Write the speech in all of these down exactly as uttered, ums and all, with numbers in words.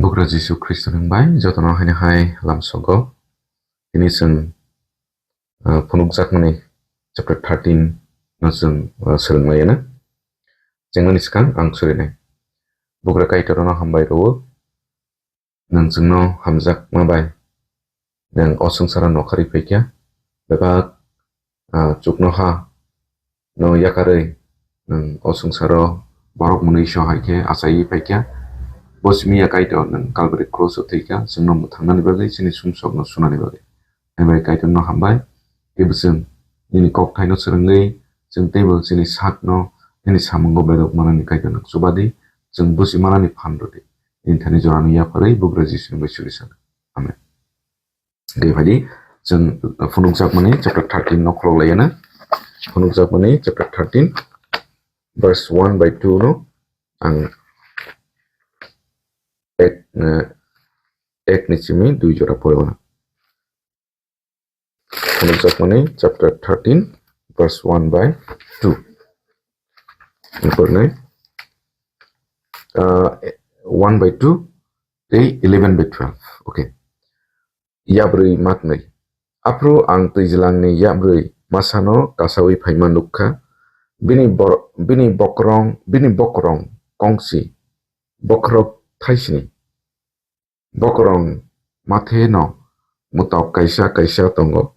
Bugra Jisu Khristo ni bai jotono haino hai lamsogo. Tini chwng, ah, phunukjakmani chapter thirteen no chwng, ah, swrwngmaya na. Chengmani swkang ang surinai. Bugra Kaitorno hambai rwo. Nwng chwngno hamjakma bai nwng o swngcharo nokharwi phaikha, bebak, ah, chuknoha no yakarwi nwng o swngcharo borok mwnwi so hai khe achaiwi phaikha. Bo simi ya Kaitor nwng Calvary cross o thwikha, chwngno mwthangnani bagwi, chini sumsokno sunani bagwi. Hai bai Kaitorno hambai, tei bo chwng nini kokthaino swrwngwi, chwng teibo chini sakno nini samungo bedok manani Kaitorno chubadi, chwng buchi manani phan rwdi. Nini thani jorani yapharwi Bugra Jisuni bai suri sana. Amen. Tei phadi, chwng phunukjakmani chapter thirteen no khulok laiyana. Phunukjakmani chapter thirteen, verse one by two no ang ek, eh, ek ni simi dui jora poribana. Phunukjakmani chapter thirteen, verse one by two. Important, ah, one by two tei eleven by twelve. Okay. Yabrwi matnwi. Aphuru ang twijlangni yabrwi masano kasawi phaima nukkha. Bini bor-, bini bokrong, bini bokrong kongsi, bokhorok thaisini. Bokrong matheno mwtok kaisa kaisa tongo.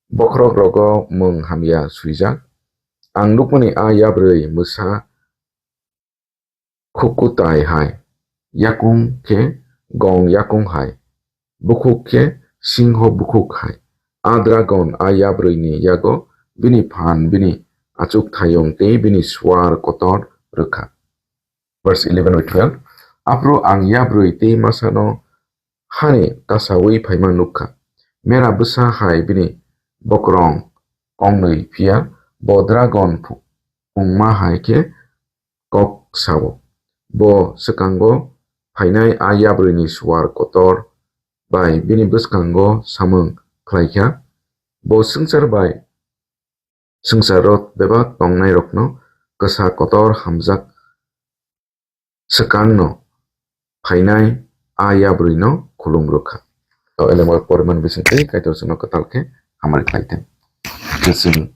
Bokhorok rogo mung hamya swijak. Ang nukmani a yabrwi mwsa khukutai hai, yakung khe gong yakung hai, bukhuk khe singho bukhuk hai. A dragon a yabrwini yago bini phan, bini achukthayung tei bini suar kotor rwkha. Verse eleven by twelve. Aphuru ang yabrwi tei masano hani kasawi phaima nukkha. Mera bwsa hai bini bokrong kongnwi, phiya bo dragon phu-, pungma hai khe kok sao. Bo swkango phainai a yabrwini suar kotor bai bini bwskango samung khlaikha. Bo swngchar bai swngcharo bebak tongnairokno kwsa kotor hamjak swkangno phainai a yabrwino khulum rwkha. To elemor poriman bisingtwi Kaitor chwngno kwtal khe hamari khlai thung. Khe chwng,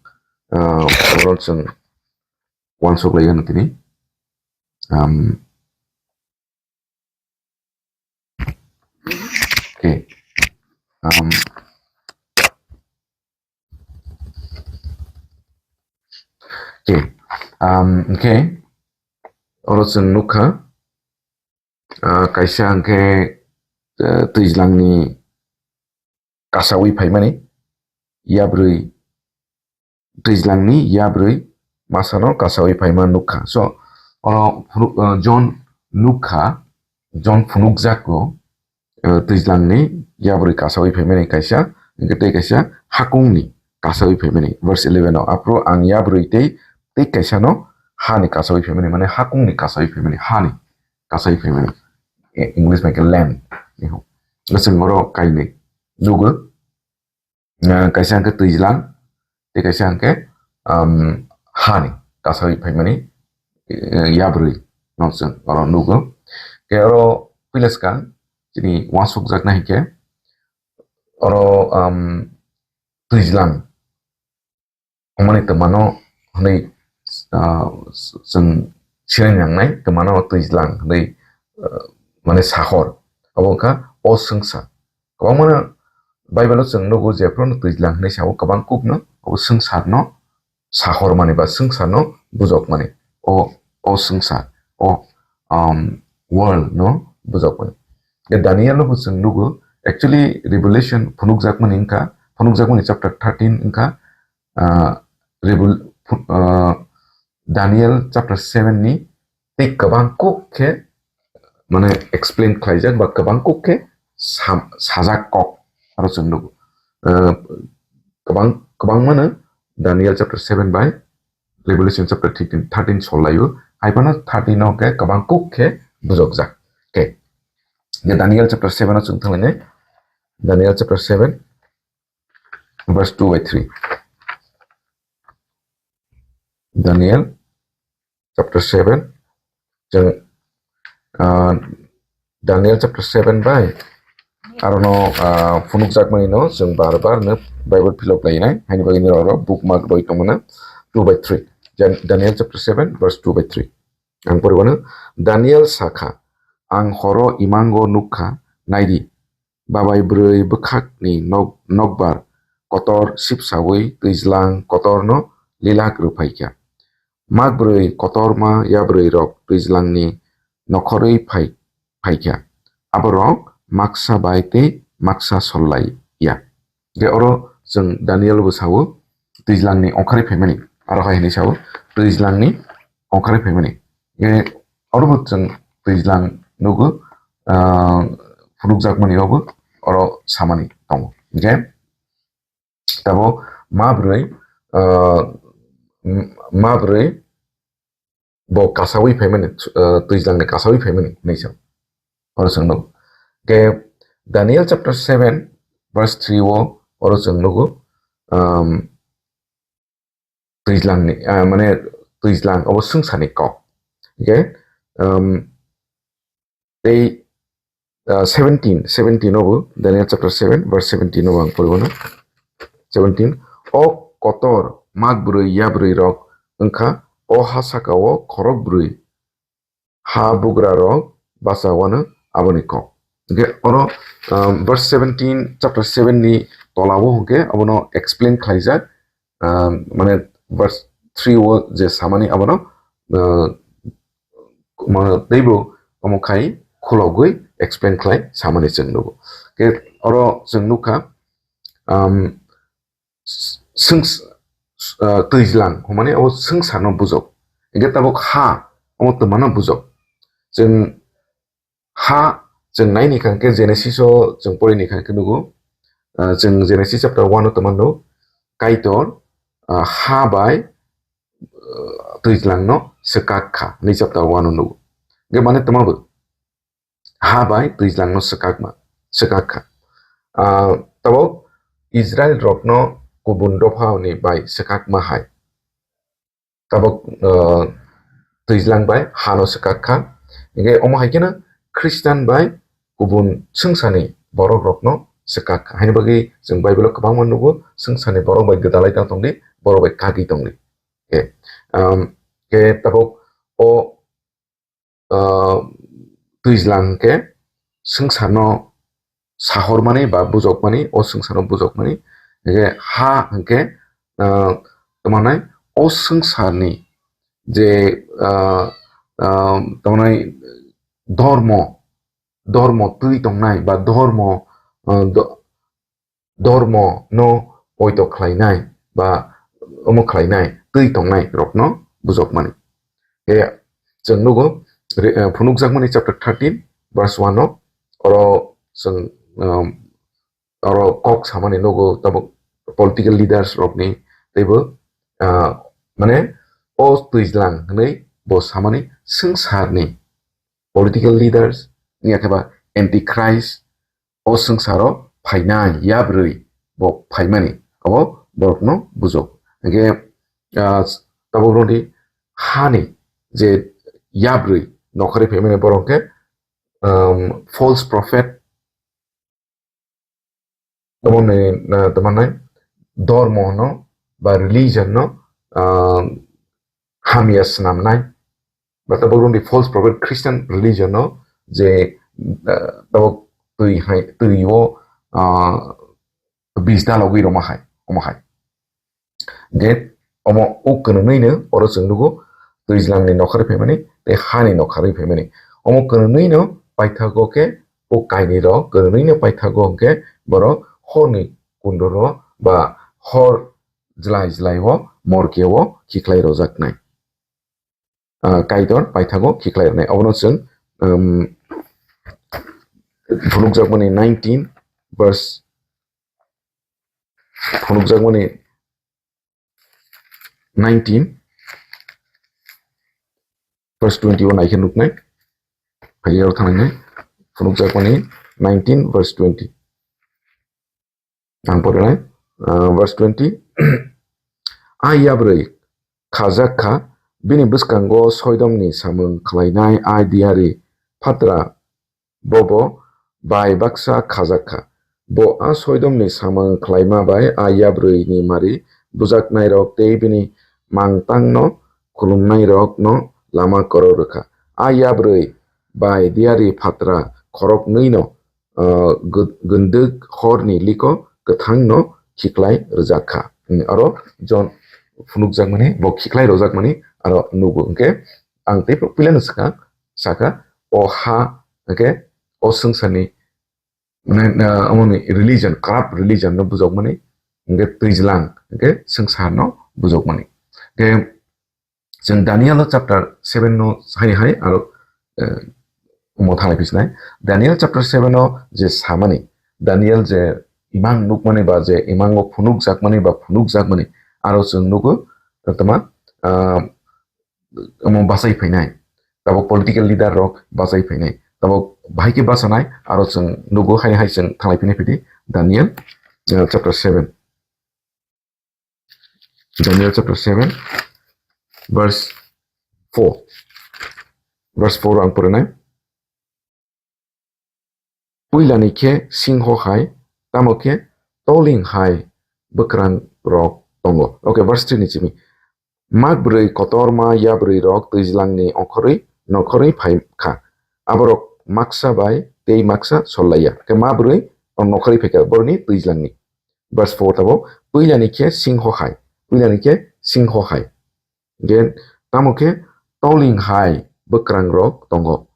ah, oro chwng uansuk lai hwno tini. Um, okay. Um, okay. Um, okay. Oro chwng nukha, ah, kaisa hwnkhe, eh, twijlangni kasawi phaimani yabrwi, twijlangni yabrwi masano kasawi phaima nukha. So, oro phunu-, uh, John nukha, John phunukjago, uh, twijlangni yabrwi kasawi phaimani kaisa, hwnkhe tei kaisa hakungni kasawi phaimani. Verse eleven o, aphuru ang yabrwi tei, tei kaisano hani kasawi phaimani, mane hakungni kasawi phaimani, hani kasawi phaimani. E, English bai khe land. Chwng oro kainwi nugo. Ah, kaisa hwnkhe twijlang, tei kaisa hwnkhe, um, hani kasawi phaimani, eh, yabrwi no chwng oro nugo. Khe oro puila swkang chini uansukjaknai hinkhe oro, um, twijlang wngmani twmano hwnwi, ah, chwng sinai nangnai, twmano twijlang hwnwi, ah, mane sahor. Abo wngkha o swngsa. Kwbangmano Bible-o chwng nugo, jephru twijlang hwnwi sao, kwbang kukno abo swngcharno sahormani ba swngcharno bujokmani. O, o swngchar, o, um, world-no bujokmani. Khe Daniel-o bo chwng nugo, actually, Revelation phunukjakmani wngkha, phunukjakmani chapter thirteen wngkha, ah, Revel-, phu-, ah, Daniel chapter seven ni tei kwbang kuk khe, mane, explain khlaijak ba kwbang kuk khe sam-, sajak kok aro chwng nugo. Ah, kwbang, kwbangmano Daniel chapter seven bai Revelation chapter thirteen, thirteen sol laio. Hai phano thirteen o khe kwbang kuk khe bujokjak. Khe, khe Daniel chapter seven o chwng thanglainai. Daniel chapter seven, verse two by three. Daniel chapter seven, chwng, ah, Daniel chapter seven bai arono, ah, phunukjakmani no chwng bar bar no Bible philok lainai, haini bagwi nirok oro bookmark roi tongmano two by three. Dan-, Daniel chapter seven verse two by three. Ang poribano, Daniel sakha, "Ang horo imango nukha, naidi, babai bwrwi bwkhakni nok-, nokbar kotor sipsawi twijlang kotorno lilak rwphaikha. Mak bwrwi kotorma yabrwi rok twijlangni nokhorwi phai-, phaikha. Aborok maksa bai tei maksa sollai ya." Hingke oro chwng Daniel bo sao, twijlangni ongkhorwi phaimani. Aro hai hinwi sao, twijlangni ongkhorwi phaimani. Hingke oro bo chwng twijlang nugo, ah, phunukjakmani rokbo oro samani tongo. Hingke tabo ma bwrwi, ah, m-, ma bwrwi bo kasawi phaimani, ah, twijlangni kasawi phaimani hinwi sa. Oro chwng nugo. Ke Daniel chapter seven verse three o oro chwng nugo, um, twijlangni, ah, mane twijlang obo swngcharni kok. Ke, um, tei, ah, seventeen, seventeen obo, Daniel chapter seven verse seventeen obo ang poribano. Seventeen, "O kotor mak bwrwi yabrwi rok wngkha, o ha saka o khorok bwrwi ha bugra rok bacha wano aboni kok." Hingke oro, um, verse seventeen, chapter seven ni tola o hingke abono explain khlaijak, um, mane verse three o je samani abono, uh, ma-, teibo omo khai khulogwi explain khlai samani chwng nugo. Ke oro chwng nukha, um, s-, swng-, s-, uh, twijlang hwnmani abo swngcharno bujok. Hingke tabok ha, omo twmano bujok. Chwng ha, chwng naini kha hingke Genesis o chwng porini kha hingke nugo, ah, chwng Genesis chapter one o tongma nugo, Kaitor, ah, ha bai, ah, twijlangno swkak kha, hinwi chapter one o nugo. Hingke mane tongma bo ha bai twijlangno swkakma, swkak kha. Ah, tabok Israel rokno kubun dophani bai swkakma hai. Tabok, ah, twijlang bai hano swkak kha. Hingke omo hai kheno Khristan bai kubun swngcharni borok rokno swkak kha. Haini bagwi chwng Bible o kwbangma nugo, swngcharni borok bai gwdalai tang tongdi, borok bai kagwi tongdi. Hingke, um, hingke tabok o, ah, twijlang hingke swngcharno sahormani ba bujokmani, o swngcharno bujokmani. Hingke ha hingke, ah, tamo hinai o swngcharni je, ah, ah, tamo hinai dormo, dormo twi tongnai ba dormo, ah, do-, dormo no poito khlainai ba omo khlainai twi tongnai rokno bujokmani. Khe chwng nugo re-, eh, phunukjakmani chapter thirteen verse one o, oro chwng, um, oro kok samani nugo tabuk political leaders rokni teibo, ah, mane o twijlang hwnwi bo samani swngcharni political leaders wngya khe ba antichrist o swngcharo phainai yabrwi bo phaimani, abo borokno bujok. Hingke, ah, tabuk rodi hani je yabrwi nokhorwi phaimani borok hingke, um, false prophet, tamo ni, ah, tamo nai dormo no ba religion no, ah, hamya swnamnai, ba tabuk roni false prophet Christian religion no je, ah, tabuk twi hai, twi o, ah, bis dalogwi roma hai, omo hai. Hingke omo o kwnwnwi no oro chwng nugo twijlang ni nokhorwi phaimani tei hani nokhorwi phaimani. Omo kwnwnwi no paithago khe o kainwi rok kwnwnwi no paithago hwnkhe borok horni kundoro ba hor jlai jlai o morke o khiklai rojaknai. Ah, Kaitor paithago khiklai rwnai. Obono chwng, um, phunukjakmani nineteen verse, phunukjakmani nineteen verse twenty o naikhe nuknai. Phaiya o thangnai. Phunukjakmani nineteen verse twenty. Ang porinai, ah, verse twenty. A yabrwi khajak kha, bini bwskango soidomni samung khlainai a diyari phatra Bobo bai baksa khajak kha. Bo a soidomni samung khlaima bai a yabrwini mari bujaknairok tei bini mangtangno khulumnairokno lama koro rwkha. A yabrwi bai diyari phatra khoroknwino, ah, gw-, gwndwk horni liko kwthangno khiklai rwjak kha. Hmm, aro Jon phunukjakmani, bo khiklai rwjakmani aro nugo. Hwnkhe ang tei puilano swkang, saka, o ha, hwnkhe o swngcharni, mane, ah, amoni religion, corrupt religion no bujokmani, hwnkhe twijlang, hwnkhe swngcharno bujokmani. Hwnkhe chwng Daniel chapter seven no hai hai aro, eh, omo thalai phisnai. Daniel chapter seven o je samani, Daniel je imang nukmani ba je imango phunukjakmani ba phunukjakmani, aro chwng nugo, tama, ah, omo bachai phainai, tabuk political leader rok bachai phainai, tabuk bahai khe bachanai, aro chwng nugo hai hai chwng thalai phini phidi Daniel, uh, chapter seven. Daniel chapter seven, verse four. Verse four ang porinai. Puilani khe singho hai, tamo khe toling hai bwkrang rok tongo. Okay, verse three ni simi. Mak bwrwi kotorma yabrwi rok twijlangni okhorwi nokhorwi phai kha. Aborok maksa bai tei maksa sollaiya. Khe ma bwrwi nokhorwi phai kha boroni twijlangni. Verse four tabo, puilani khe singho hai. Puilani khe singho hai. Gen tamo khe toling hai bwkrang rok tongo.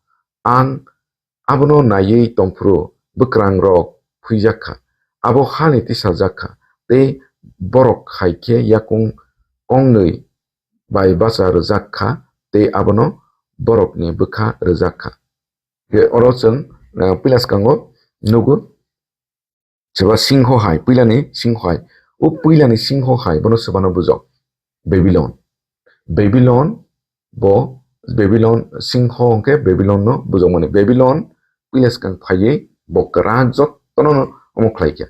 Ang abono naiwi tongphuru bwkrang rok phuijak kha. Abo hani tisajak kha, tei borok hai khe yakung kongnwi bai bacha rwjak kha, tei abono borokni bwkha rwjak kha. Khe oro chwng, eh, puila swkango nugo, Seba singho hai, puilani singho hai. O puilani singho hai, bono sebano bujok. Babylon. Babylon, bo, Babylon, singho hwnkhe Babylon no bujokmani. Babylon, puila swkang phaiwi, bo kwrak jotono no omo khlai kha.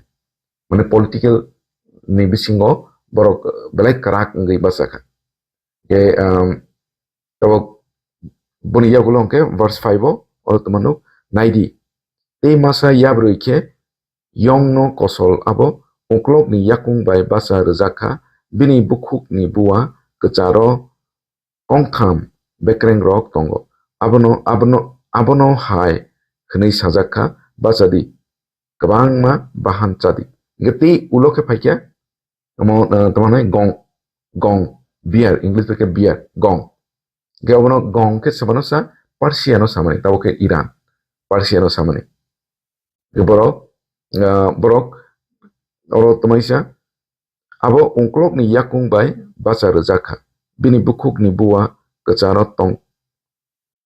Mane political ni bisingo borok belai kwrak wngwi bachakha. Khe, um, tabuk boni yagulo hwnkhe verse five o, oro tongmano, naidi. Tei masa yabrwi khe yongno kosol abo uklokni yakung bai bacha rwjak kha, bini bukhukni bua kwcharo kongtham bekrengrok tongo. Abono, abono, abono hai hwnwi sajak kha, "Bacha di, kwbangma bahan cha di." Hwnkhe tei ulo khe phai khe, omo, eh, tamo hwnwi gong, gong, beer, English bai khe beer, gong. Hwnkhe obono gong khe sebano sa, Persia no samani, tabuk khe Iran, Persia no samani. Borok, ah, borok oro tamaisa abo ungklokni yakung bai bacha rwjak kha. Bini bukhukni bua kwcharo tong,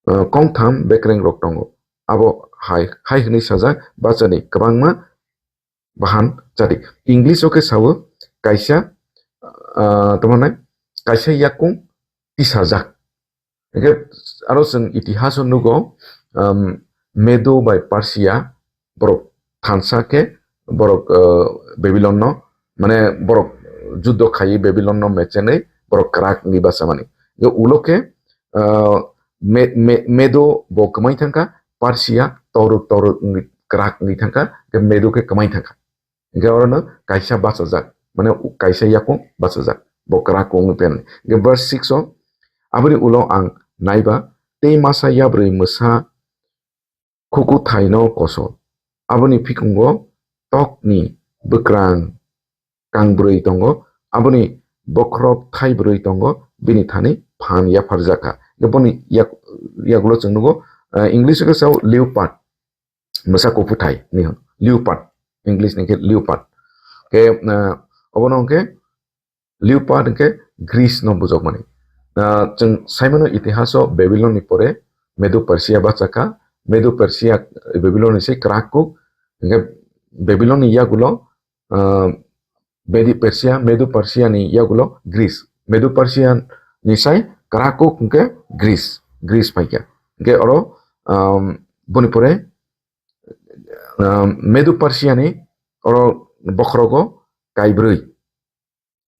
ah, kongtham bekrengrok tongo. Abo hai, hai hwnwi sajak, "Bachani kwbangma bahan chadi." English o khe sao kaisa, ah, tamo hwnwi kaisa yakung tisajak. Hingke aro chwng itihaso nugo, um, Medo bai Persia borok thansa khe borok, uh, Babylon no, mane borok juddo khaiwi Babylon no mechenwi borok kwrak wngwi bachamani. Hingke ulo khe, uh, Me-, Me-, Medo bo kwmai thangkha, Persia toruk toruk wngwi kwrak wngwi thangkha, hingke Medo khe kwmai thangkha. Hingke orono kaisa bachajak, mane kaisa yakung bachajak, bo kwrak wngwi phainani. Hingke verse six o, aboni ulo ang naiba, tei masa yabrwi mwsa khukuthaino kosol. Aboni phikungo tokni bwkrang kangbrwi tongo, aboni bokhorok thaibrwi tongo, bini thani phan yapharjak kha. Hingke boni yak-, yagulo chwng nugo, eh, English o khe sao leopard. Mwsa kuphur thai ni hwn, leopard, English ni khe leopard. Khe, ah, obono hwnkhe leopard hwnkhe Greece no bujokmani. Ah, chwng saimano itihaso Babylon ni pore Medo Persia bachakha, Medo Persia, Babylon ni se kwrak kuk, hwnkhe Babylon ni yagulo, ah, Bedi Persia, Medo Persia ni yagulo Greece. Medo Persia ni sai kwrak kuk hwnkhe Greece, Greece paikha. Hwnkhe oro, um, boni pore, um, Medo Persia ni oro bokhorogo kaibrwi,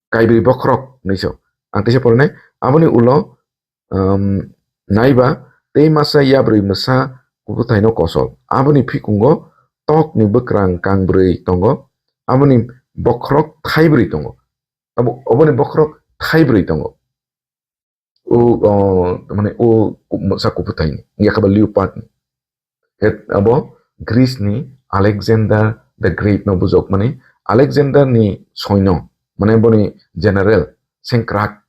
kaibrwi bokhorok hinwi so. Ang teisa porinai, aboni ulo, um, naiba tei masa yabrwi mwsa kubuthaino kosol. Aboni phikungo tokni bwkrang kangbrwi tongo, aboni bokhorok thaibrwi tongo. Abo, oboni bokhorok thaibrwi tongo. O, o, mane o ku-, sa kubuthaini, yakaba leopard ni. Het abo Greece ni Alexander the Great no bujokmani, Alexander ni soino, mane boni general, sengkrak,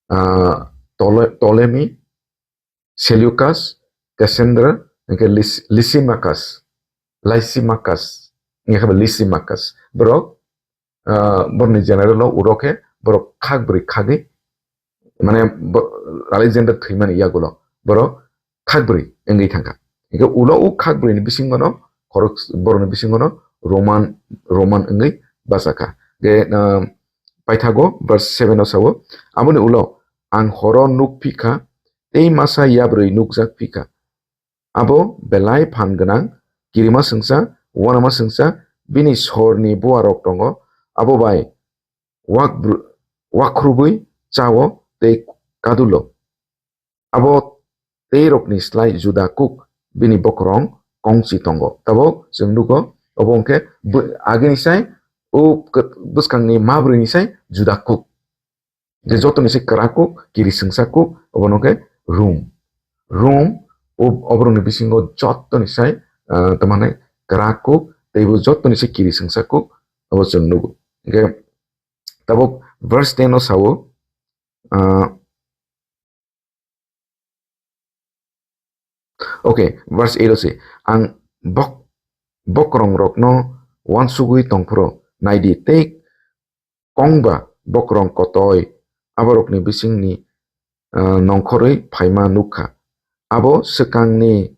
ah, Ptole-, Ptolemy, Seleucus, Cassander, hingke Lys-, Lysimachus, Lysimachus, hingke khe Lysimachus. Borok, ah, borokni general o urok khe borok khakbrwi khagwi, mane bo-, Alexander thwimani yagulo borok khakbrwi wngwi thangkha. Hingke ulo o khakbrwi ni bisingono khorok borokni bisingono Roman, Roman wngwi bachakha. Hingke, ah, paithago verse seven o sao, aboni ulo ang horo nuk phikha, tei masa yabrwi nukjak phikha. Abo belai phan gwnang, kirima swngsa, uanama swngsa, bini sorni buarok tongo, abo bai wak bru-, wakhruibwi chao tei kadulo. Abo teirokni slai Juda kuk bini bokorong kongsi tongo. Tabok chwng nugo, obo hwnkhe bw-, agini sai, o kw-, bwskangni mabrwini sai Juda kuk. Je jotoni se kwrak kuk, kiri swngsa kuk, obono khe Rum. Rum, o-, oborokni bisingo jotoni sai, ah, tamani kwrak kuk, teibo jotoni se kiri swngsa kuk, obo chwng nugo. Hingke tabok verse ten o sao, ah, okay, verse eight o se, ang bok-, bokrong rokno uansugwi tongphuru, naidi, tei kongba bokrong kotoi aborokni bisingni, ah, nongkhorwi phaima nukha. Abo swkangni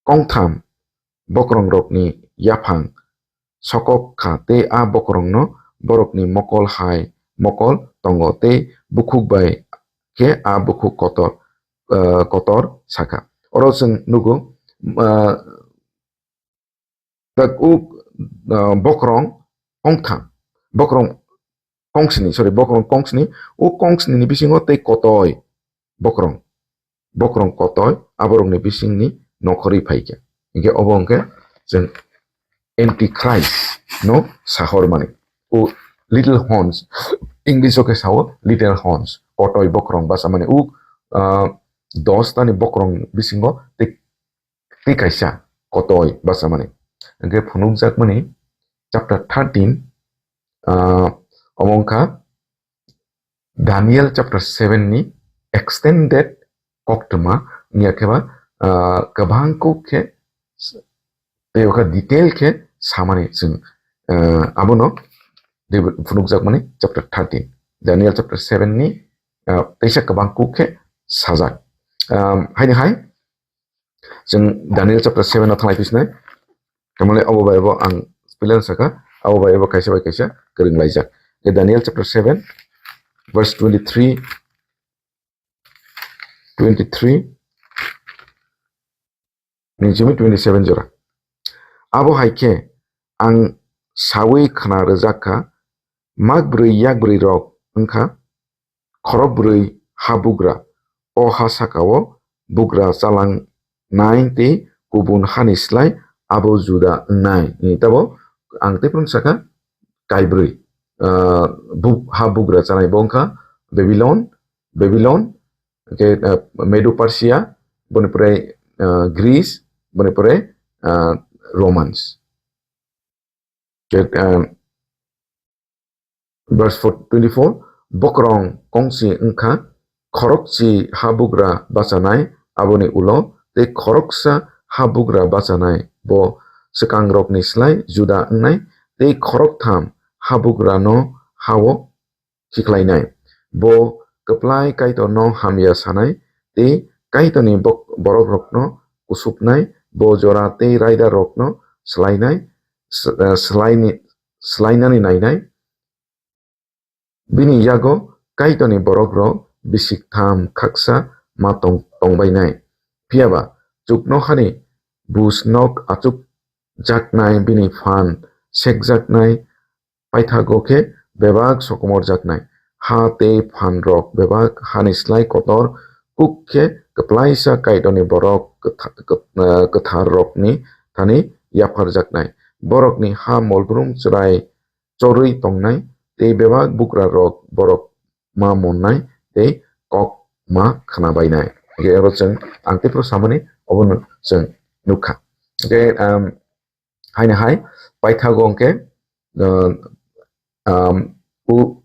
kongtham bokrongrokni yaphang sokok kha, tei a bokrongno borokni mokol hai mokol tongo, tei bukhuk bai khe a bukhuk kotor, ah, kotor sakha. Oro chwng nugo, ah, tak uk, ah, bokrong kongtham, bokrong kongsni, sorry, bokrong kongsni, o kongsni ni bisingo tei kotoi bokrong, bokrong kotoi aborokni bisingni nokhorwi phaikha. Hingke obo hingke chwng Antichrist no sahormani. O little horns, English o khe sao little horns, kotoi bokrong bachamani. O, ah, dos tani bokrong bisingo tei, tei kaisa kotoi bachamani. Hingke phunukjakmani chapter thirteen, ah, omo wngkha Daniel chapter seven ni extended koktwma, wngya khe ba, ah, kwbang kuk khe s-, tei o khe detail khe samani chwng, ah, abono de-, phunukjakmani chapter thirteen, Daniel chapter seven ni, ah, teisa kwbang kuk khe sajak. Ah, haini hai, Chwng Daniel chapter seven o thanglai phi sinai. Tamole abo bai bo ang spelling saka, abo bai bo kaisa bai kaisa kwrwng laijak. Ke Daniel chapter seven, verse twenty-three, twenty-three ni simi twenty-seven jora. Abo hai khe ang sawi khna rwjak kha, mak brwi yak brwi rok wngkha, khorok brwi ha bugra, o ha saka-o bugra chalang nai tei kubun hani slai abo juda wngnai. Ni tabo ang tei phano saka kaibrwi, ah, bu-, ha bugra chanai bo wngkha Babylon, Babylon, hingke, ah, Medo Persia, boni pore, ah, Greece, boni pore, ah, Romans. Ke, ah, Verse four, twenty-four, bokrong kongsi wngkha, khorokchi habugra bachanai, aboni ulo tei khoroksa habugra bachanai, bo swkangrokni slai juda wngnai, tei khoroktham habugrano hao khiklainai. Bo kwplai Kaitorno hamya sanai, tei Kaitorni bok-, borokrokno kusupnai, bo jora tei raidarrokno swlainai, s-, eh, swlaini-, swlainani nainai. Bini yago Kaitorni borokrok bisik tham khaksa ma tong-, tongbainai. Phiya ba chuknohani bus nok achukjaknai, bini phan sekjaknai, paithago khe bebak sokomorjaknai. Ha tei phanrok bebak hani slai kotor kuk khe kwplaisa Kaitorni borok kwtha-, kwt-, eh, kwtharrokni thani yapharjaknai. Borokni ha molbrum chwrai chorwi tongnai, tei bebak bugrarok borok ma monnai, tei kok ma khnabainai. Hwnkhe oro chwng ang tei phuru samani obono chwng nukha. Hwnkhe, um, haino hai paithago hwnkhe, uh, um, u,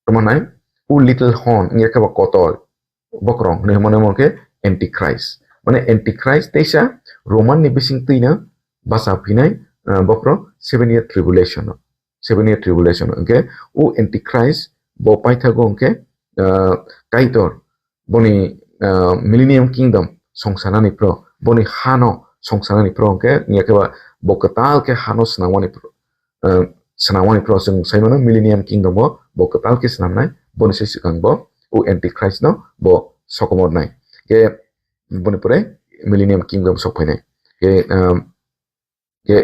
tamo nai, u little horn, wngya khe ba kotor, bokrok hinwi hwnmano omo khe Antichrist. Mane Antichrist teisa Roman ni bising twino bacha phinai, uh, bokhorok seven year tribulation o. Seven year tribulation o. Hwnkhe o Antichrist bo paithago hwnkhe, uh, Kaitor boni, uh, millennium kingdom songsanani pro, boni hano songsanani pro hwnkhe, wngya khe ba bo kwtal khe hano swnamwani pro, uh, swnamwani pro chwng sai mano millennium kingdom o bo kwtal khe swnamnai, boni se swkang bo o Antichrist no bo sokomornai. Khe boni pore millennium kingdom sok phainai. Khe, um, khe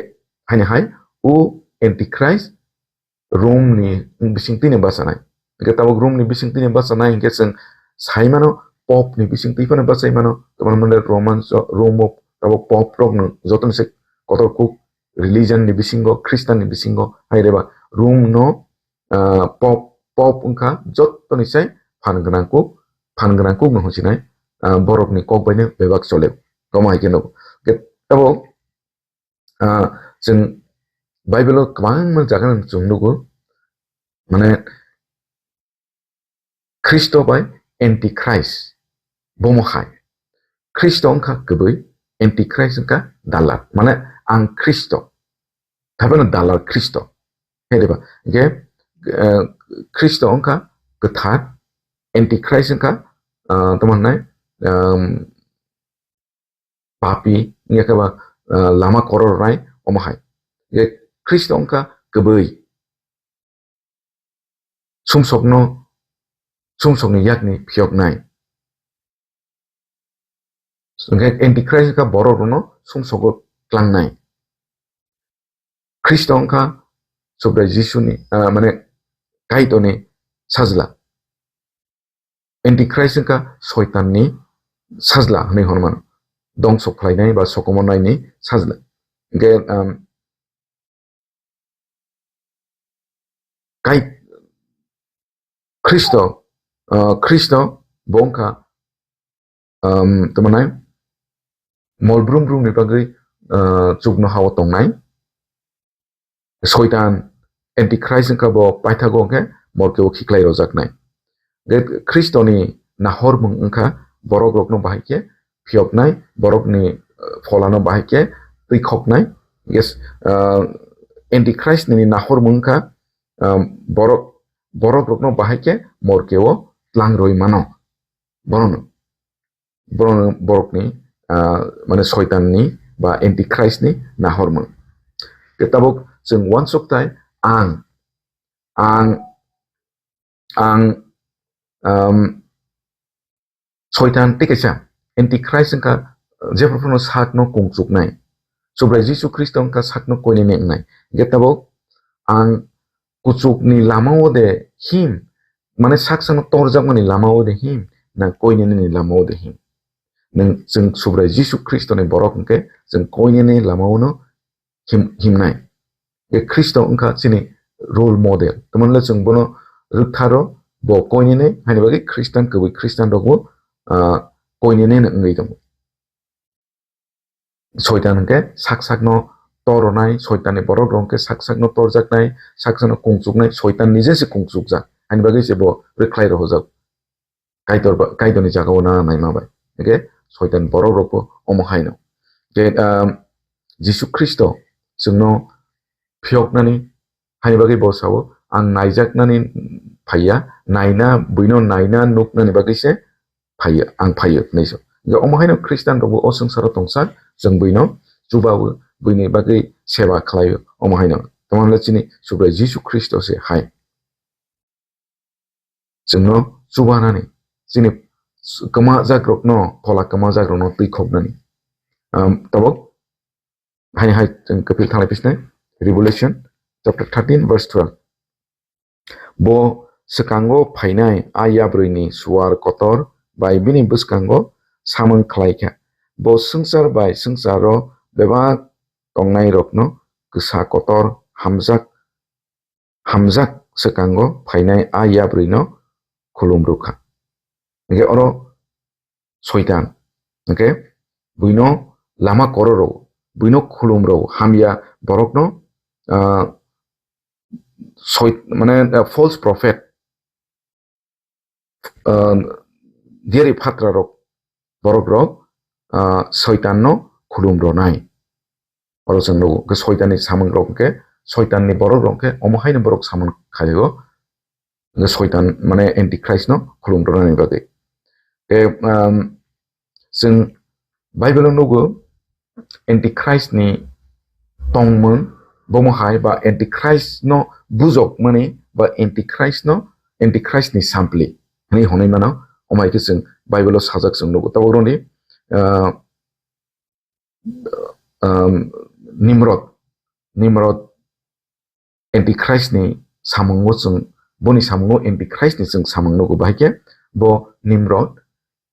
haino hai o Antichrist Rome ni bising twino bachanai. Hwnkhe tabuk Rome ni bising twino bachanai hwnkhe chwng sai mano Pope ni bising twi phano bachai mano. Tamoni hwnle Roman so, Rome o tabuk Pope rok no joto ni se kotor kuk religion ni bisingo, Christian ni bisingo hai reba Rome no, ah, Pope, Pope wngkha joto ni sai phan gwnang kuk, phan gwnang kuk no hwnsinai, ah, borok ni kok bai no bebak chole. Tamo hai khe no. Hwnkhe tabuk, ah, chwng Bible o kwbangma jaga no chwng nugo, mane Khristo bai Antichrist bomo hai. Khristo wngkha kwbwi, Antichrist wngkha dalar. Mane ang Khristo. Thaibano dalar Khristo. Hediba, hwnkhe, eh, Khristo wngkha kwthar, Antichrist wngkha, ah, tamo hwnai, um, papi, wngya khe ba, ah, lama koror rai, omo hai. Hwnkhe Khristo wngkha kwbwi. Sumsokno, sumsokni yakni phiyoknai. Hwnkhe Antichrist wngkha borok rokno sumsogo tlangnai. Khristo wngkha Subrai Jisuni, ah, mane Kaitorni sajla. Antichrist wngkha Soitanni sajla hwnwi hwnmano. Dongso khlainai ba sokomornaini sajla. Hwnkhe, um, Kai-, Khristo, ah, Khristo bo wngkha, um, tamo nai, mol brum brum ni bagwi, ah, chukno hao tongnai. Soitan, Antichrist wngkha bo paithago hwnkhe morkeo khiklai rojaknai. Hwnkhe Khristoni nahormung wngkha borok rokno bahai khe phiyoknai, borokni, eh, pholano bahai khe twi khoknai. Yes, ah, Antichrist ni nahormung wngkha, ah, borok, borok rokno bahai khe morkeo tlang rwi mano. Bono, bono borokni, ah, mane Soitanni ba Antichrist ni nahormung. Khe tabuk chwng uansukthai ang, ang, ang, um, Soitan tei kaisa Antichrist wngkha, jephru phano sakno kungchuknai. Subrai Jisu Khristo wngkha sakno koinene wngnai. Hwnkhe tabuk ang kuchukni lamao de him, mane saksano torjakmani lamao de him, na koineneni lamao de him. Nwng chwng Subrai Jisu Khristoni borok hwnkhe chwng koinene lamaono him-, himnai. E Khristo wngkha chini role model. Tamoni le chwng bono rwktharo, bo koinene, haini bagwi Khristan kwbwi Khristan rokbo, ah, koinene wngwi tongo. Soitan hwnkhe sak sakno toronai, Soitanni borok rok hwnkhe sak sakno torjaknai, sak sakno kungchuknai, Soitan nije se kungchukjak. Haini bagwi se bo rwkhlai rohorjak. Kaitor ba, Kaitorni jagao nana naima bai. Hwnkhe Soitan borok rokbo omo haino. Je, um, Jisu Khristo chwngno phiyoknani haini bagwi bo sao, "Ang naijaknani phaiya, naina, buino naina nuknani bagwi se phaiyo, ang phaiyo," hinwi sa. Hwnkhe omo haino Khristian rokbo o swngcharo tongsa, chwng buino chubawo, buini bagwi seba khlaio, omo haino. Tamo hwnle chini Subrai Jisu Khristo se hai. Chwngno chubanani, chini kwmajakrokno, phola kwmajakrokno twi khoknani. Um, tabuk hai hai chwng kwphil thanglai pisnai, Revelation chapter thirteen verse twelve. Bo swkango phainai a yabrwini suar kotor bai bini bwskango samung khlai kha. Bo swngchar bai swngcharo bebak tongnairokno kwsa kotor hamjak, hamjak swkango phainai a yabrwino khulum rw kha. Hwnkhe oro Soitan, hwnkhe buino lama kororo, buino khulum rw, hamya borokno, ah, soi-, mane, ah, false prophet, ah, diyari phatrarok, borokrok, ah, Soitanno khulum rwnai. Oro chwng nugo, hwnkhe Soitanni samungrok hwnkhe, Soitanni borokrok hwnkhe omo haino borok samung khaio, hwnkhe Soitan, mane, Antichrist no khulum rwnani bagwi. Tei, um, chwng Bible o nugo, Antichrist ni tongmung, bomo hai ba Antichrist no bujokmani ba Antichrist no, Antichrist ni sampli hwnwi hwnwi mano, omo hai khe chwng Bible o sajak chwng nugo. Tabuk roni, uh, um, Nimrod, Nimrod Antichrist ni samungo chwng, boni samungo Antichrist ni chwng samung nugo, bahai khe bo Nimrod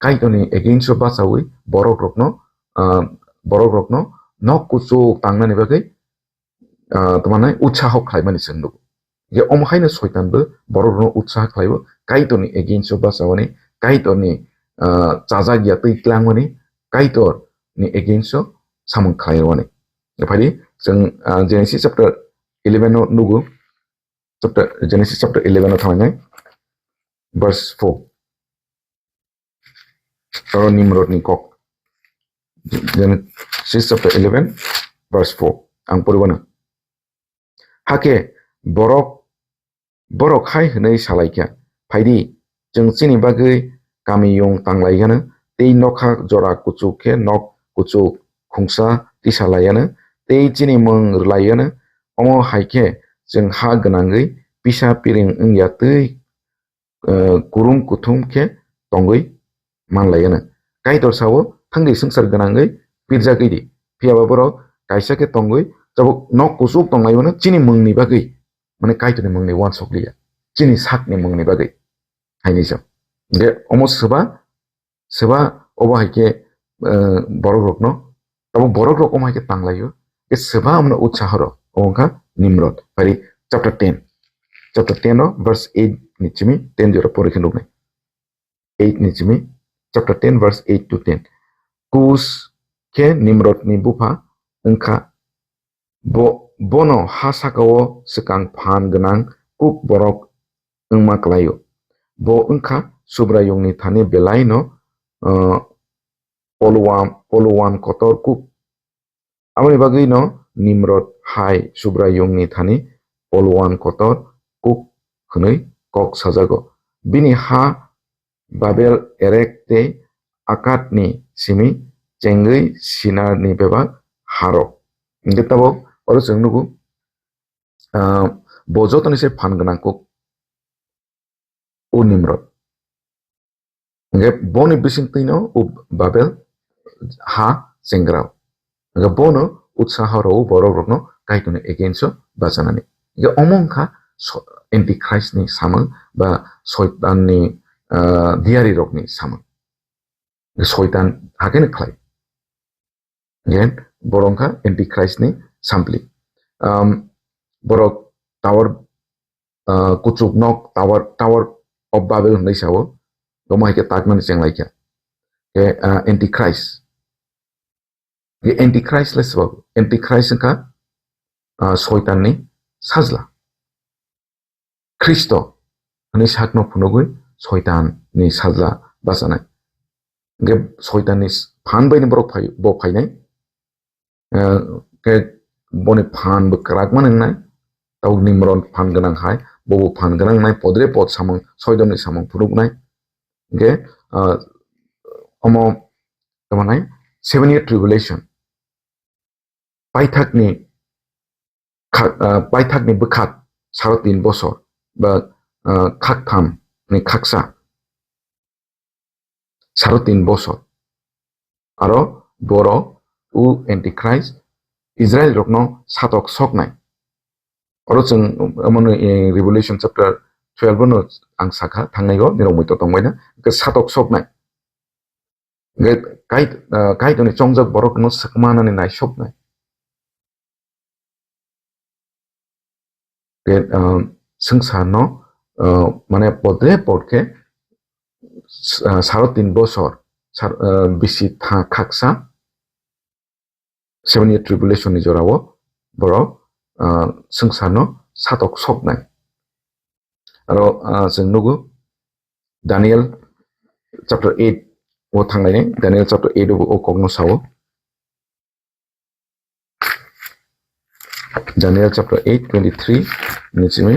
Kaitorni against o bachaui borokrokno, ah, borokrokno nok kuchuk tangnani bagwi, ah, tamo nai utsaho khlaimani chwng nugo. Je omo haino Soitan bo borokrokno utsaho khlaio, Kaitorni against o bachawani, Kaitorni, ah, chajak ya twi tlangmani, Kaitorni against o samung khlaiwani. Phai di, chwng, ah, Genesis chapter eleven o nugo, chapter, Genesis chapter eleven o thangwi nai, verse four. Oro Nimrod ni kok. Genesis chapter eleven, verse four. Ang poribo na. Hakhe borok, borok hai hwnwi salaikha, "Phaidi, chwng chini bagwi kamiyung tanglaigano, tei nokha jora kuchuk khe nok kuchuk khungsa tisalaiano, tei chini mung rwlaiano, omo hai khe chwng ha gwnangwi pisa piring wngya twi, eh, kurum kuthum khe tongwi manlaiano." Kaitor sao, "Thangdi swngchar gwnangwi pirjagwi di." Phiyaba borok kaisa khe tongwi tabuk nok kuchuk tonglaimano chini mungni bagwi, mane Kaitorni mungni uansuk liya, chini sakni mungni bagwi. Haini se. Hwnkhe omo swba, swba obo hai khe, eh, borokrokno, tabuk borokrok omo hai khe tanglaio. Hwnkhe swba omono utsaho rw, omo wngkha Nimrod. Phai di chapter ten. Chapter ten o verse eight ni simi ten jora pori khe nuknai. Eight ni simi, chapter ten, verse eight to ten. Kus khe Nimrod ni bupha wngkha. Bo, bono ha sakao swkang phan gwnang kuk borok wngma klaio. Bo wngkha Subraiyungni thani belaino, uh, polwan, polwan kotor kuk. Aboni bagwino Nimrod hai Subraiyungni thani polwan kotor kuk hwnwi kok sajago. Bini ha Babel, Erek tei Akadni simi chengwi Sinarni bebak harok. Hwnkhe tabuk oro chwng nugo, ah, bo jotoni se phan gwnang kuk. O Nimrod. Hwnkhe boni bisingtwino o Babel ha chengrao. Hwnkhe bono utsaho rwo borokrokno Kaitorni against o bachanani. Hwnkhe omo wngkha so-, Antichrist ni samung ba Soitanni, ah, diyarirokni samung. Soitan hakhe no khlai. Again, borok wngkha Antichrist ni sampli. Um, borok tower, uh, kuchuk nok, tower, Tower of Babel hwnwi sao, omo hai khe taknani chenglaikha. Khe, uh, Antichrist. Khe Antichrist le swbo, Antichrist wngkha, uh, Soitanni sajla. Khristo hwnwi sakno phunugwi Soitanni sajla bachanai. Hwnkhe Soitanni phan baino borok phai-, bo phainai. Eh, khe boni phan bo kwrak mano wngnai. Tabuk Nimrod phan gwnang hai, bobo phan gwnang wngnai, podre pod samung, Soidomni samung phunuknai. Hwnkhe, ah, omo tamo nai seven year tribulation. Paithakni kha-, ah, paithakni bwkhak saro tin bosor ba, ah, khaktham ni khaksa saro tin bosor. Aro borok o Antichrist Israel rokno satok soknai. Oro chwng, omono, eh, Revelation chapter twelve no ang sakha, thangnai o nirok muitu tongbaina, hwnkhe satok soknai. Hwnkhe Kait-, ah, Kaitorni chongjak borokno swkmanani naisoknai. Tei, ah, swngcharno, ah, mane podre pod khe, ah, saro tin bosor, sar-, ah, bisi tha-, khaksa, seven year tribulation ni jorao borok, ah, swngcharno satok soknai. Aro, ah, chwng nugo Daniel chapter eight o thanglaini, Daniel chapter eight o o kokno sao. Daniel chapter eight twenty three ni simi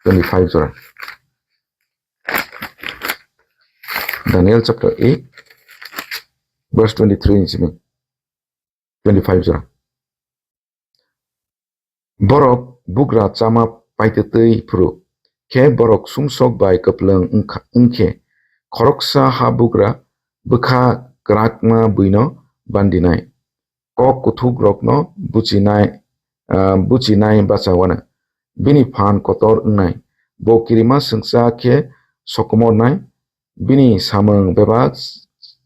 twenty five jora. Daniel chapter eight verse twenty three ni simi twenty five jora. Borok bugra chama paitwtwi phuru khe borok sumsok bai kwplwng wngkha-, wngkhe khoroksa ha bugra bwkha kwrakma buino bandinai, kok kuthukrokno buchinai, ah, buchinai bachawano. Bini phan kotor wngnai, bo kirima swngcha khe sokomornai, bini samung bebak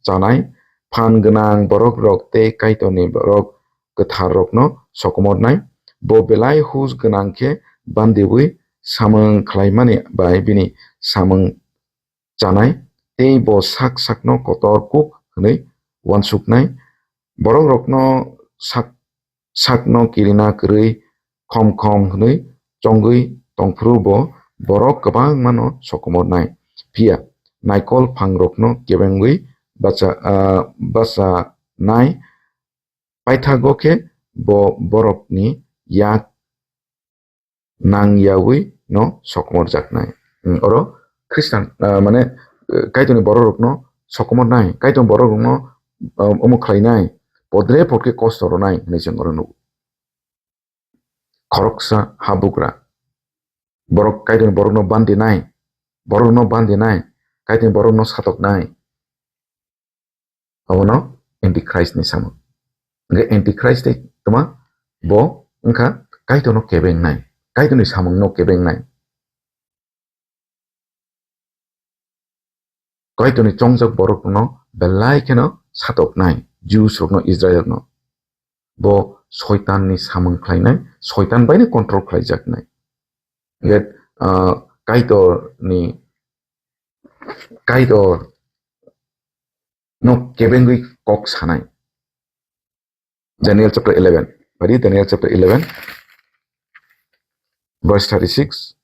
chanai, phan gwnang borokrok tei Kaitorni borok kwtharrokno sokomornai. Bo belai hus gwnang khe bandiwi samung khlaimani bai bini samung chanai, tei bo sak sakno kotor kuk hwnwi uansuknai. Borokrokno sak sakno kirina kwrwi khom khom hwnwi chongwi tongphuru bo borok kwbangmano sokomornai. Phiya naikol phangrokno kebengwi bacha-, ah, bachanai paithago khe bo borokni yak nangyawi no sokomorjaknai. Hmm, oro Khristan, ah, mane, eh, Kaitorni bororokno sokomornai, Kaitorni bororokno, ah, omo khlainai, podre pod khe kosto rwnai hwnwi chwng oro nugo. Khoroksa habugra. Borok Kaitorni borokno bandinai, borokno bandinai, Kaitorni borokno satoknai. Abono Antichrist ni samung. Hwnkhe Antichrist tei tma bo wngkha Kaitorno kebengnai, Kaitorni samungno kebengnai. Kaitorni chongjak borokno belai kheno satoknai, Jews rokno, Israel no. Bo Soitanni samung khlainai, Soitan baino control khlaijaknai. Hwnkhe, ah, Kaitorni, Kaitor no kebengwi kok sanai. Daniel chapter eleven. Pari Daniel chapter eleven, verse thirty-six.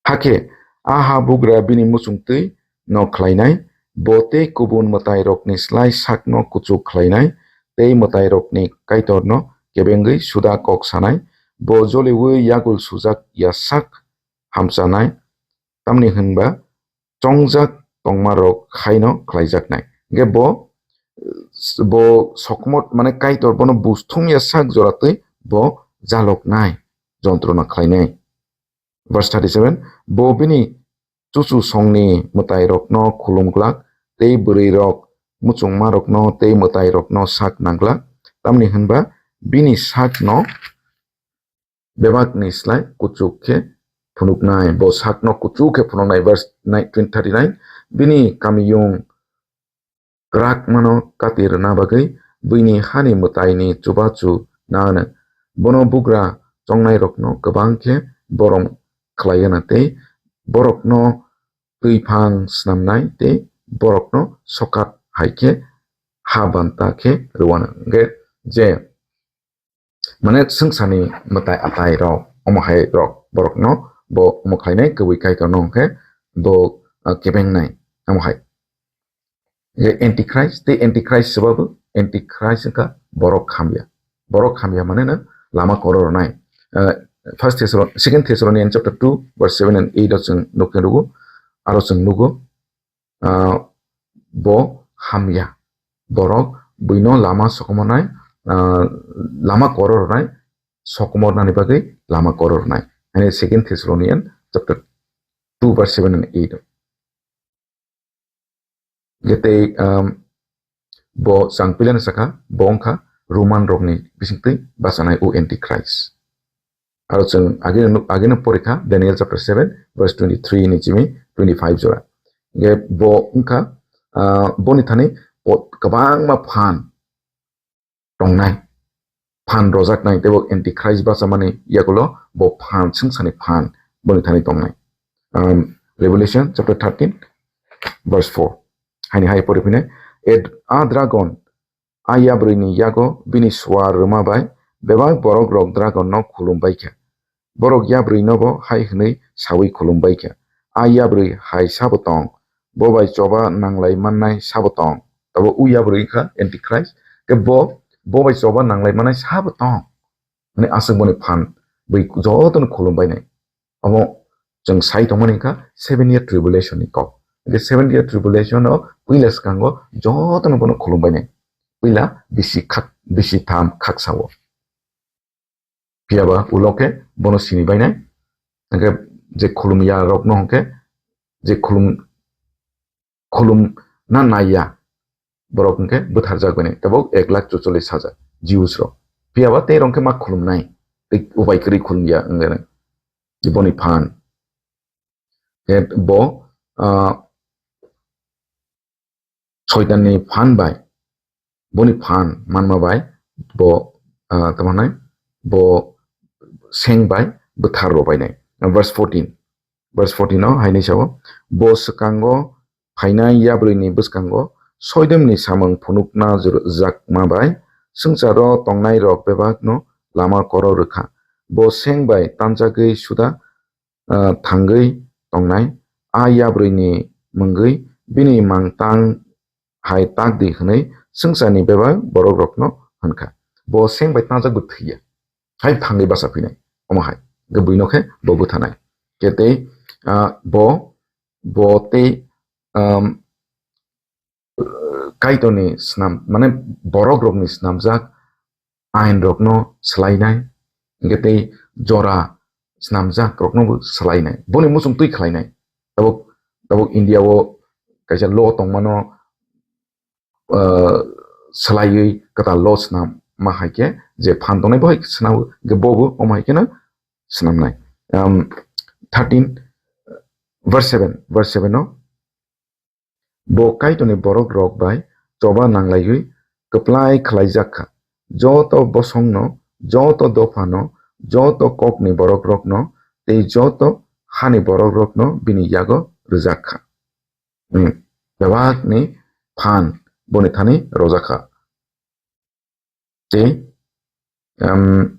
Hakhe a habugra bini muchungtwi no khlainai, bo tei kubun mwtairokni slai sakno kuchuk khlainai, tei mwtairokni Kaitorno kebengwi suda kok sanai, bo joliwi yagul sujak ya sak hamchanai, tamni hwnba chongjak tongmarok haino khlaijaknai. Hwnkhe bo, bo sokmot, mane Kaitor bono bus thumya sak joratwi bo jaloknai, jontrona khlainai. Verse thirty-seven, bo bini chuchu songni mwtairokno khulumglak, tei bwrwirok muchungmarokno tei mwtairokno sak nanglak, tamni hwnba bini sakno bebakni slai kuchuk khe phunuknai, bo sakno kuchuk khe phunuknai. Verse nine, twenty, thirty-nine, bini kamiyung kwrak mano kati rwna bagwi buini hani mwtaini chubachu na hwno. Bono bugra chongnairokno kwbang khe borom khlai hwna tei borokno twiphang snamnai tei borokno sokat hai khe ha banta khe rwano. Hwnkhe je Mane swngcharni mwtai atai rok, omo hai rok borokno bo omo khlainai, kwbwi Kaitorno hwnkhe bo, ah, kebengnai, omo hai. Je Antichrist, tei Antichrist swbabu, Antichrist wngkha borok hamya. Borok hamya mane no lama koro rwnai. Ah, First Thessalon-, Second Thessalonians chapter two verse seven and eight o chwng nukna nugo, aro chwng nugo, ah, bo hamya. Borok buino lama sokomornai, ah, lama koro rwnai, sokomornani bagwi lama koro rwnai. Hani Second Thessalonian chapter two verse seven and eight. Hwnkhe tei, um, bo chang pilano sakha, bo wngkha Roman rokni bisingtwi bachanai o Antichrist. Aro chwng ageno nuk-, ageno porikha Daniel chapter seven verse twenty-three ni chimi twenty-five jora. Hwnkhe bo wngkha ah, boni thani po-, kwbangma phan tongnai, phan rojaknai, tei bo Antichrist bachamani yagulo bo phan, swngcharni phan boni thani tongnai. Um, Revelation chapter thirteen, verse four. Haini hai pori phine, "A dragon, a yabrwini yago bini suar rwma bai bebak borok rok dragon no khulum bai kha. Borok yabrwi nobo hai hwnwi sawi khulum bai kha, 'A yabrwi hai sabo tong, bo bai choba nanglai mannai sabo tong.'" Tabo u yabrwi wngkha Antichrist, ke bo, bo bai choba nanglai mannai sabo tong. Mane aswk boni phan bwi jotono khulum bainai. Omo chwng sai tongmani wngkha seven year tribulation ni kok. Hwnkhe seven year tribulation o puila swkango jotono bono khulum bainai. Puila bisi khak, bisi tham khaksa o. Phiya ba ulo khe bono sini bainai. Hwnkhe je khulum ya rok no hwnkhe je khulum, khulum na nai ya borok hwnkhe bwtharjak bainai. Tabuk ek lakh chuchollis hajar Jews rok. Phiya ba tei rok hwnkhe ma khulum nai. Tei ubai kwrwi khulum ya wngya nai. Boni phan. Khe bo, ah, Soitanni phan bai, boni phan manma bai, bo, ah, tamo hinai, bo seng bai bwthar rw bainai. Verse fourteen, verse fourteen o hainwi sao, "Bo swkango phainai yabrwini bwskango soidomni samung phunukna jor-, jakma bai swngcharo tongnai rok bebakno lama koro rwkha. Bo seng bai tanjagwi suda ah, thangwi tongnai, a yabrwini mungwi bini mangtang hai tak di hwnwi swngcharni bebak borok rokno hwn kha. Bo seng bai tangjak bo thwi ya, hai thangwi bacha phinai, omo hai hwnkhe buino khe bo bwthanai. Khe tei, ah, bo, bo tei, um, Kaitorni snam, mane borok rokni snamjak ain rokno swlainai, hwnkhe tei jora snamjak rokno bo swlainai, boni muchung twi khlainai. Tabuk, tabuk India o kaisa law tongmano, ah, swlaiwi kwtal law snam ma hai khe je phan tongnai bo hai swnam, hwnkhe bo bo omo hai kheno swnamnai. Um, thirteen, verse seven, verse seven o, Bo Kaitorni borok rok bai choba nanglaiwi kwplai khlaijak kha. Joto bosongno, joto dophano, joto kokni borok rokno tei joto hani borok rokno bini yago rwjak kha. Hmm. Bebakni phan boni thani rojak kha. Tei, em,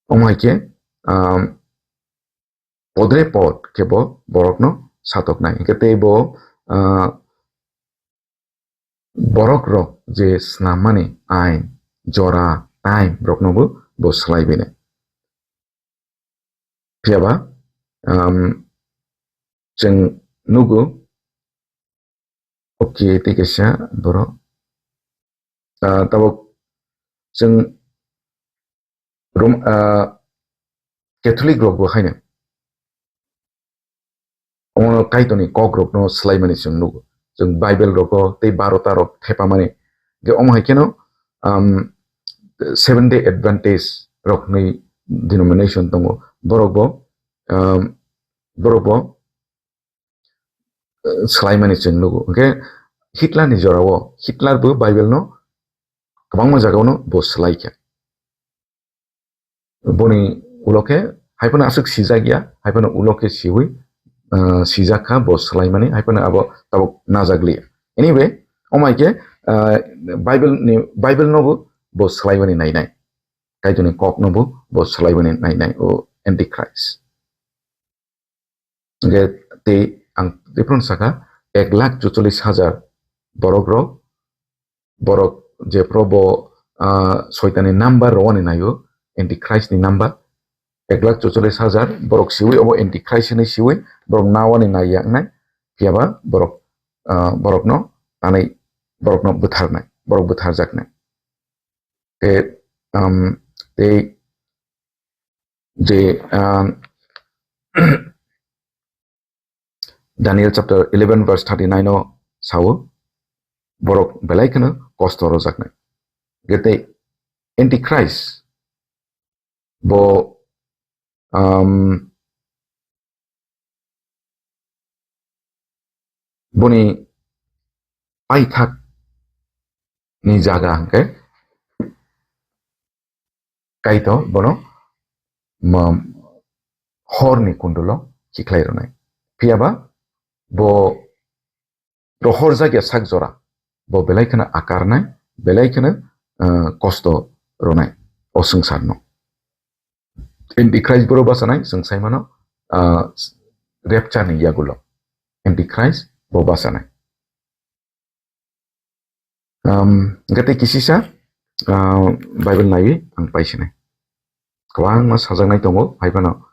omo hai khe, em, podre pod khe bo borokno satoknai. Hwnkhe tei bo, ah, borok rok je snammani ain, jora, time rokno bo, bo swlai bainai. Phiya ba, um, chwng nugo, okay, tei kaisa borok, ah, tabuk chwng Rom-, ah, Catholic rok bo haino omo Kaitorni kok rokno swlaimani chwng nugo. Chwng Bible rogo tei barota rok thepamani. Hwnkhe omo hai kheno, um, Seventh Day Adventist rok hwnwi denomination tongo. Borok bo, um, borok bo, eh, swlaimani chwng nugo. Hwnkhe Hitler ni jorao, Hitler bo Bible no kwbangma jagao no bo swlai kha. Boni ulo khe hai phano aswk sijak ya, hai phano ulo khe siwi, ah, sijak kha bo swlaimani, hai phano abo tabuk najak liya. Anyway, omo hai khe, ah, Bible ni, Bible no bo, bo swlaimani nainai. Kaitorni kok no bo, bo swlaimani nainai, o Antichrist. Hwnkhe tei ang tei phano sakha, ek lakh chuchollis hajar borok rok, borok jephru bo, ah, Soitanni number rwani naio, Antichrist ni number, ek lakh chuchollis hajar borok siwi, obo Antichrist hinwi siwi, borok nawani naiya wngnai, phiya ba borok, ah, borokno tanwi, borokno bwtharnai, borok bwtharjaknai. Tei, um, tei je, ah, Daniel chapter eleven verse thirty-nine o sao, borok belai kheno kosto rwjaknai. Hwnkhe tei Antichrist bo, um, boni paithak ni jaga hwnkhe Kaitor bono ma-, horni kundulo chikhlai rwnai. Phiyaba bo rohorjak ya sak jora, bo belai kheno akarnai, belai kheno, eh, kosto rwnai o swngcharno. Antichrist boro bachanai, chwng sai mano, ah, rapture ni yagulo. Antichrist bo bachanai. Um, gate kisisa, ah, Bible naiwi ang paisinai. Kwbangma sajaknai tongo, hai phano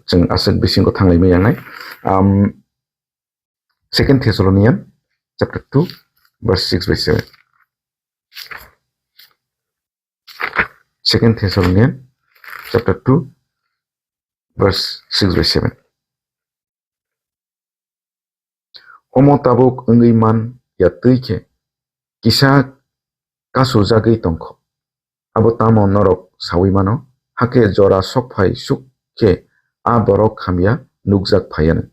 chwng aswk bisingo thanglai maya wngnai. Um, Second Thessalonian chapter two, verse six by seven. Second Thessalonian chapter two, verse six by seven. Omo tabuk wngwi man ya twi khe kisa kasujagwi tongkho. Abo tamo norok saui mano, hakhe jora sokphai suk khe a borok hamya nukjak phaiyanw.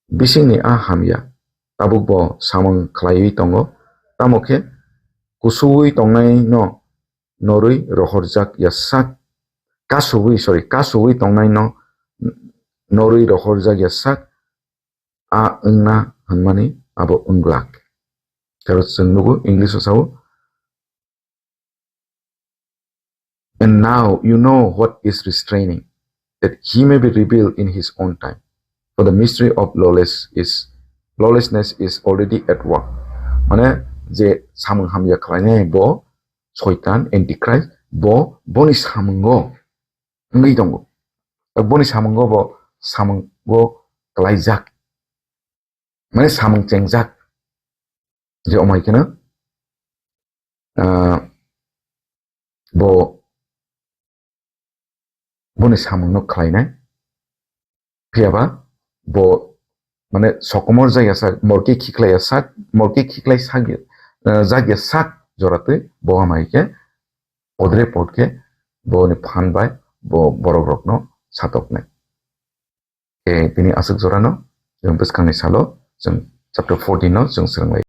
Bisingni a hamya tabukbo samung khlaiwi tongo, tamo khe kusuui tongnaino norwi rohorjak ya sak, kasuui, sorry, kasuui tongnaino norwi rohorjak ya sak, a wngna hwnmani abo wng glak. Tei oro chwng nugo, English o sao, "And now you know what is restraining, that he may be revealed in his own time. For the mystery of lawless is, lawlessness is already at work." Mane, je samung hamya khlainai bo Soitan, Antichrist, bo, boni samungo wngwi tongo. Tak boni samungo bo, samungo klaijak. Mane samung chengjak. Je omai kheno, ah, bo boni samungno khlainai. Phiyaba bo, mane, sokomor jagya sak, morke khiklaiya sak, morke khiklai sak, eh, jagya sak joratwi bo hamai khe podre pod khe boni phan bai bo borok rokno satoknai. Khe tini aswk jorano, chwng bwskangni salo, chwng chapter fourteen no chwng swrwnglai.